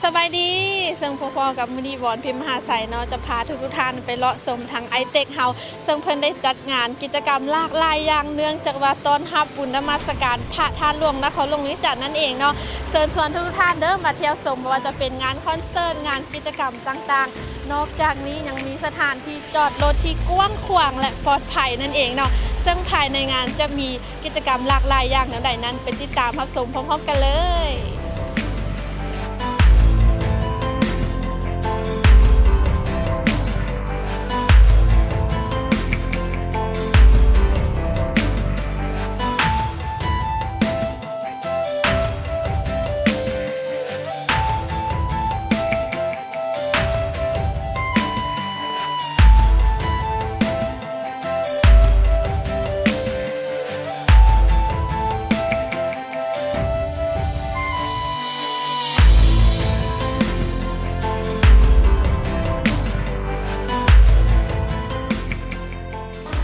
ສະບາຍດີ ເຊິ່ງພໍ້ໆກັບມື້ນີ້ ວອນພິມມະຫາໄຊເນາະ ຈະພາທຸກໆທ່ານໄປເລາະຊົມທາງໄອເຕັກເຮົາ ເຊິ່ງເພິ່ນໄດ້ຈັດງານກິດຈະກຳຫຼາກຫຼາຍຢ່າງ ເນື່ອງຈາກວ່າຕ້ອນຮັບບຸນນະມັດສະການພະທາດຫຼວງນະຄອນຫຼວງວຽງຈັນນັ້ນເອງເນາະ. ເຊີນຊວນທຸກໆທ່ານເດີ ມາທ່ຽວຊົມ ບໍ່ວ່າຈະເປັນງານຄອນເສີດ ງານກິດຈະກຳຕ່າງໆ. ນອກຈາກນີ້ຍັງມີສະຖານທີ່ຈອດລົດທີ່ກວ້າງຂວາງ ແລະ ປອດໄພນັ້ນເອງເນາະ. ເຊິ່ງພາຍໃນງານຈະມີ ກິດຈະກຳຫຼາກຫຼາຍຢ່າງແນວໃດນັ້ນ ໄປຕິດຕາມຮັບຊົມພ້ອມໆກັນເລີຍ.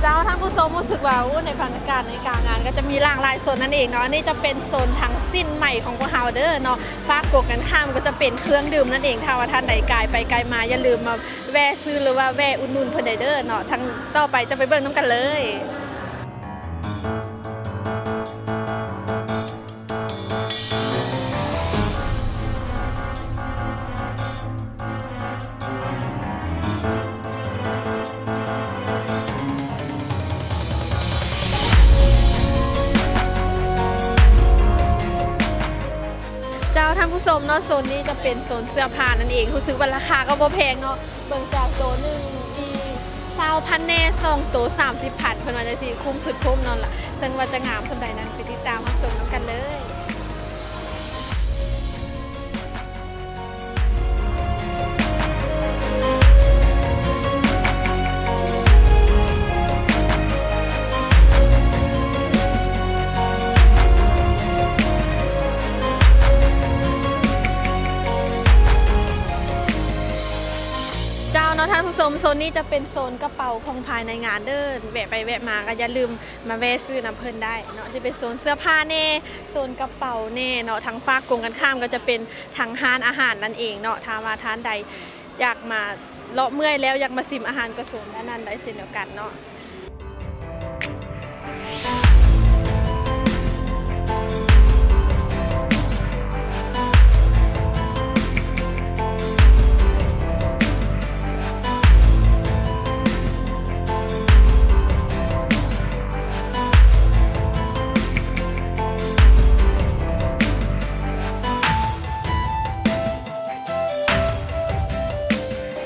ເຈົ້າ ທ່ານຜູ້ຊົມ ຮູ້ສຶກວ່າ ໂອ້ ໃນບັນຍາກາດໃນກາງງານກໍຈະມີຫຼາກຫຼາຍໂຊນນັ້ນເອງເນາະ. ອັນນີ້ຈະເປັນໂຊນທາງສິນໄໝຂອງພວກເຮົາເດີເນາະ. ຟາກກົງກັນຂ້າມກໍຈະເປັນເຄື່ອງດື່ມນັ້ນເອງ. ຖ້າວ່າທ່ານໃດກາຍໄປກາຍມາ ຢ່າລືມມາ ແວະຊື້ ຫຼືວ່າແວະອຸດໜູນເພິ່ນໄດ້ເດີເນາະ. ທາງຕໍ່ໄປຈະໄປເບິ່ງນຳກັນເລີຍ. ເຈົ້າ ທ່ານຜູ້ຊົມເນາະ, ໂຊນນີ້ຈະເປັນໂຊນເສື້ອຜ້ານັ້ນເອງ. ຮູ້ສຶກວ່າລາຄາກໍບໍ່ແພງເນາະ. ເບິ່ງຈາກໂຕໜຶ່ງມີຊາວພັນແນ່, ສອງໂຕສາມສິບພັນ, ເພິ່ນວ່າຈັ່ງຊີ້, ຄຸ້ມສຸດຄຸ້ມເນາະ. ເຊິ່ງວ່າຈະງາມສ່ຳໃດນັ້ນ ໄປຕິດຕາມຮັບຊົມນຳກັນເລີຍ. ເຈົ້າເນາະທ່ານຜູ້ຊົມ, ໂຊນນີ້ຈະເປັນໂຊນກະເປົາຂອງພາຍໃນງານເດີ. ແວະໄປແວະມາກໍຢ່າລືມມາແວະຊື້ນຳເພິ່ນໄດ້ເນາະ. ຈະເປັນໂຊນເສື້ອຜ້າແນ່, ໂຊນກະເປົາແນ່ເນາະ. ທາງຟາກກົງກັນຂ້າມກໍຈະເປັນທາງຮ້ານອາຫານນັ້ນເອງເນາະ. ຖ້າວ່າທ່ານໃດ ຢາກມາເລາະເມື່ອຍແລ້ວ ຢາກມາຊິມອາຫານກະຊົນດ້ານນັ້ນໄດ້ເຊັ່ນດຽວກັນເນາະ.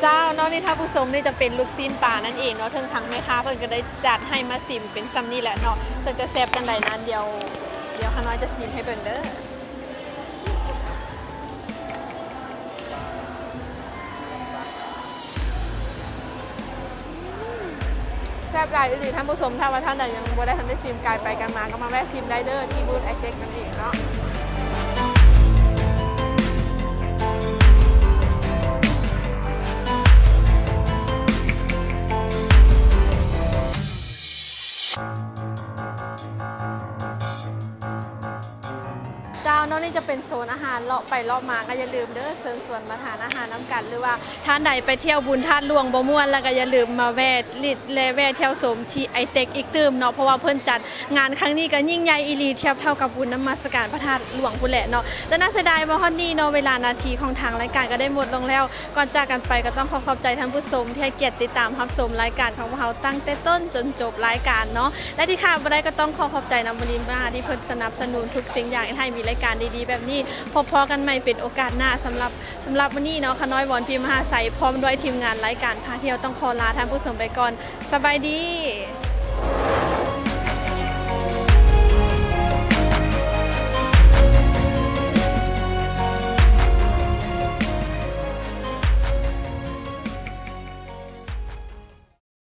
ເຈົ້າເນາະ, ນີ້ທ່ານຜູ້ຊົມ, ນີ້ຈະເປັນລູກຊີ້ນປານັ້ນເອງເນາະ. ເຊິ່ງທາງແມ່ຄ້າເພິ່ນກໍໄດ້ຈັດໃຫ້ມາຊິມເປັນຊ່ຳນີ້ແຫຼະເນາະ. ເຊິ່ງຈະແຊບຈັ່ງໃດນັ້ນ ດຽວ ດຽວຂ້ານ້ອຍຈະຊິມໃຫ້ເບິ່ງເດີ. ແຊບຫຼາຍອີ່ຫຼີທ່ານຜູ້ຊົມ. ຖ້າວ່າທ່ານໃດຍັງບໍ່ໄດ້ທັນໄດ້ຊິມ, ກາຍໄປກາຍມາກໍມາແວະຊິມໄດ້ເດີ ທີ່ບູດໄອເຕັກນັ້ນເອງເນາະ. ເຈົ້າເນາະ, ນີ້ຈະເປັນໂຊນອາຫານ. ເລາະໄປເລາະມາກໍຢ່າລືມເດີ ເຊີນຊວນມາທານອາຫານນຳກັນ ຫຼືວ່າທ່ານໃດໄປທ່ຽວບຸນທາດຫຼວງບໍ່ມ່ວນ ແລ້ວກໍຢ່າລືມມາແວະລິດ ແລະ ແວະທ່ຽວຊົມທີ່ໄອເຕັກອີກຕື່ມເນາະ. ເພາະວ່າເພິ່ນຈັດງານຄັ້ງນີ້ກໍຍິ່ງໃຫຍ່ອີ່ຫຼີ ທຽບເທົ່າກັບບຸນນະມັດສະການພະທາດຫຼວງພຸ້ນແຫຼະເນາະ. ແຕ່ໜ້າເສຍດາຍ ມາຮອດນີ້ເນາະ, ເວລານາທີຂອງທາງລາຍການກໍໄດ້ໝົດລົງແລ້ວ. ກ່ອນຈາກກັນໄປ ກໍຕ້ອງຂໍຂອບໃຈທ່ານຜູ້ຊົມທີ່ໃຫ້ກຽດຕິດຕາມຮັບຊົມລາຍການຂອງພວກເຮົາຕັ້ງແຕ່ຕົ້ນຈົນຈົບລາຍການເນາະ. ແລະ ທີ່ຂາດບໍ່ໄດ້ກໍຕ້ອງຂໍຂອບໃຈນຳ ບໍລິມາທີ່ເພິ່ນສະໜັບສະໜູນທຸກສິ່ງຢ່າງ ເຮັດໃຫ້ມີລາຍການດີໆແບບນີ້. ພົບພໍ້ກັນໃໝ່ເປັນໂອກາດໜ້າ. ສຳລັບ ສຳລັບມື້ນີ້ເນາະ, ຂ້ານ້ອຍ ວອນພິມມະຫາໄຊ ພ້ອມດ້ວຍທີມງານລາຍການພາທ່ຽວ ຕ້ອງຂໍລາທ່ານຜູ້ຊົມໄປກ່ອນ. ສະບາຍດີ.